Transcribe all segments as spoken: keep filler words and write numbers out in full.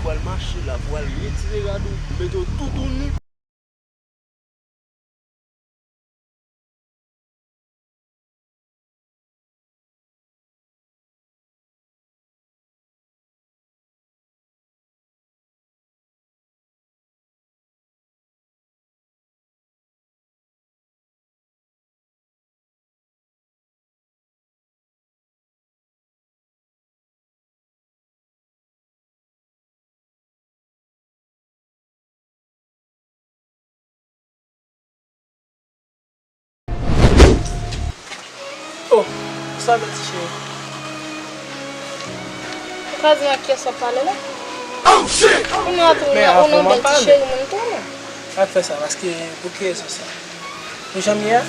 Pral mache la, pral retire rad ou, mete w toutouni. Oh, sa bèl ti cheri. Ou ka di nan kiyès w ap pale la? Kounye a tou, ou nan, ou nan bèl ti cheri moun tou, non? Sa k fè sa, paske pou ki rezon sa? Ou janm ye a?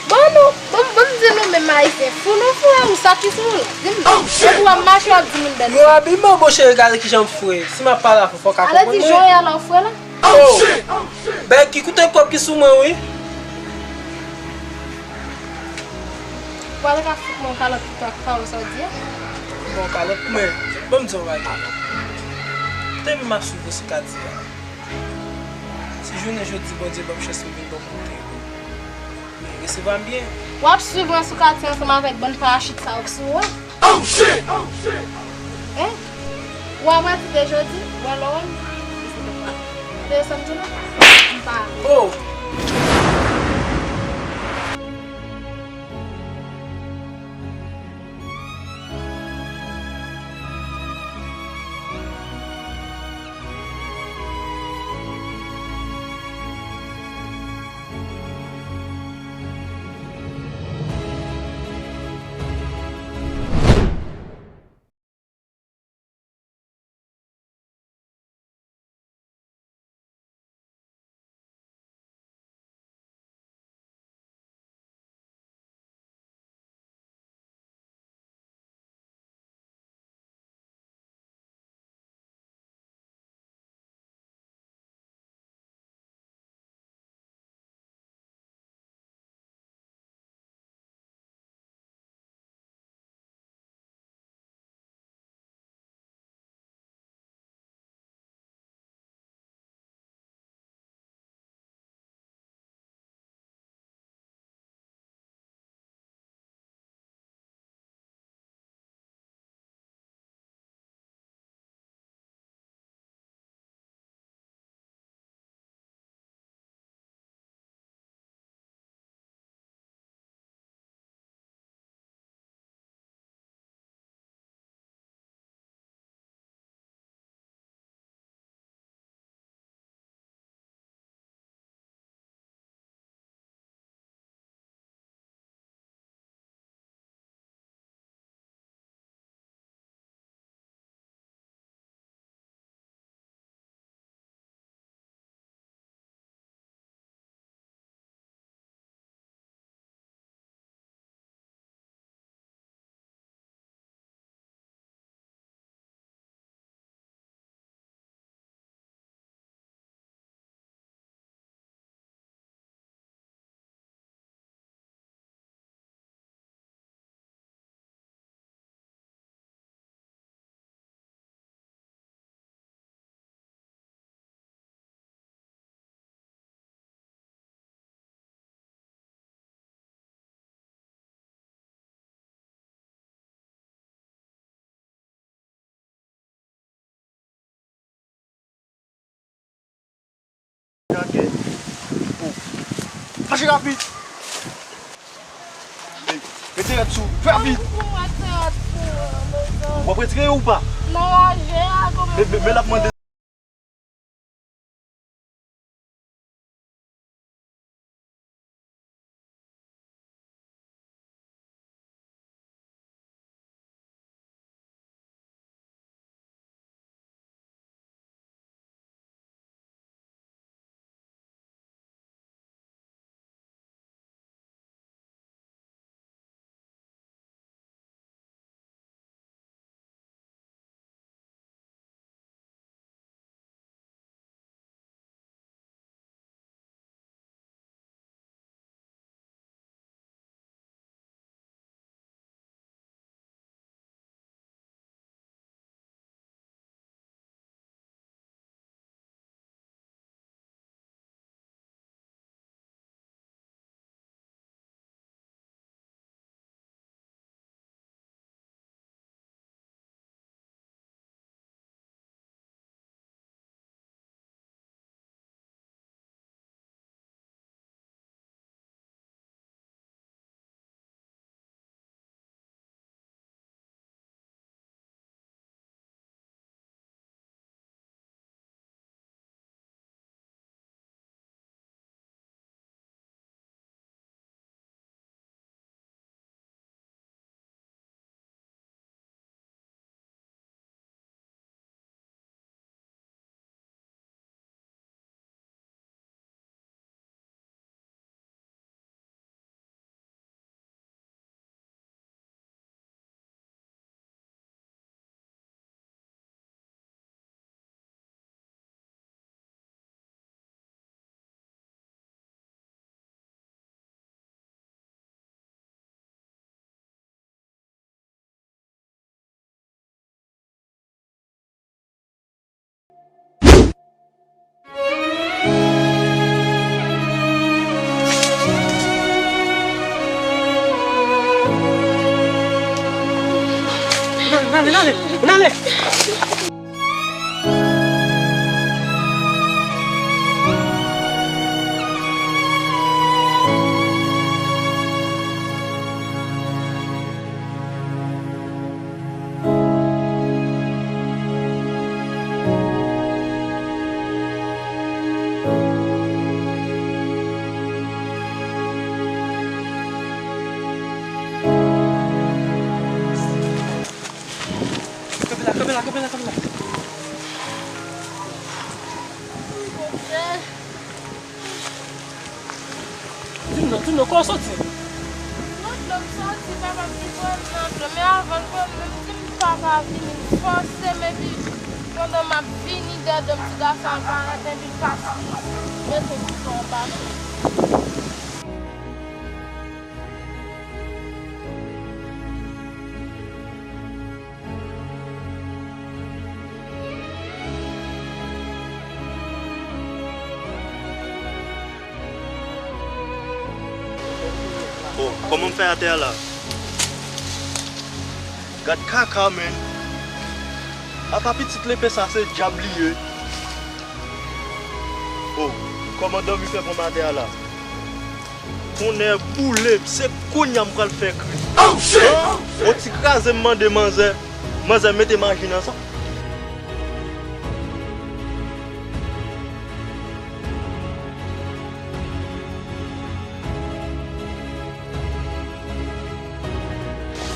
Bon, nou, bon, bon, di nou menm Ayisyen, fou nou fou, ou sa ki fou? Di m, epi w ap mache, w ap di moun bèl. Yo, abi, men bon, cheri, gade kijan m fre. Si m ap pale avè w, fò w ka konprann mwen. Ale di jan w ye a la, w fre la? Oh! Bèl ki koute kòb ki sou mwen, wi. Ou pa ta ka fout mwen yon kalòt pito ak pawòl sa w di a? Bon, kalòt mwen, ban m di w yon bagay. Depi m ap swiv ou sou katye a, si jounen jodi Bondye ban m chans pou m vin bò kote ou, men resevwa m byen. W ap swiv mwen sou katye ansanm avèk bann parachit sa yo k sou ou a? Hein? Ou a mwen di de jodi, ou a lò wè m? Tande sa m di w la? M pa ale. Oh! Mache rapid. Mete rad sou, fè rapid. W ap retire yo ou pa? Men, men, men l ap mande. Ann ale, ann ale. Kanpe la, kanpe la, kanpe la, kanpe la. Di m non, di m non, kote w soti? Nan dlo m soti, papa m di pran m nan dlo, men avan l pran m, menm si m pa ka vini, m fòse m, epi pandan m ap vini, dèyè do m, ti gason an parèt, epi l pase, mete kouto anba men m. Oh, kòman m fè atè a la? Gad kaka, men. Apa pitit lepe sa se dyab li ye. Oh, kòman dòmi fè pran m atè a la? Tonnè boule m, se kounye a m pral fè kri. Oh, shit! An? On ti kraze m mande manzè, manzè mete maji nan sa.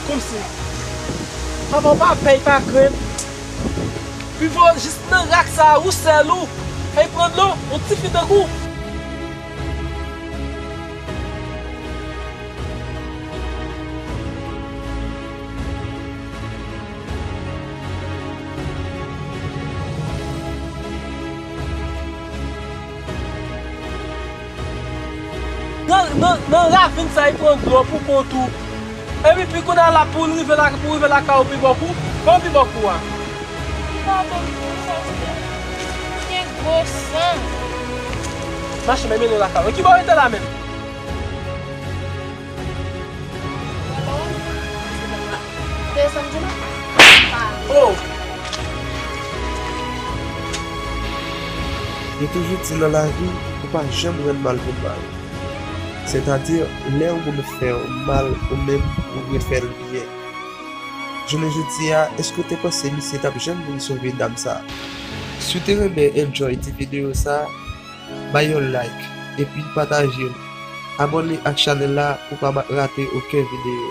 Kòmsi. Papa, w pa pè, pa krent. Pivo jis nan rak sa a, ou sèl ou. Ay pran dlo, yon tifi tankou w. Nan, nan, nan ravin sa, li pran dlo pou kont ou. Epi, pi kounye a la, pou l rive la, pou rive lakay ou pi bò kou, kòman pi bò kou a? Pardon, pastè. Gen gwo san. Mache, men mennen lakay ou. Ki bò w rete la menm? Oh! Yo toujou di nan lavi, ou pa janm rann mal pou mal. Sètadi, lè yon moun fè w mal, ou menm, ou dwe fè l byen. Jounen jodi a, èske w te panse misye t ap janm vin sove dam sa a? Si w te renmen enjoy ti videyo sa a, bay yon like, epi pataje l. Abòne ak chanèl la pou w pa ma-, rate okenn videyo.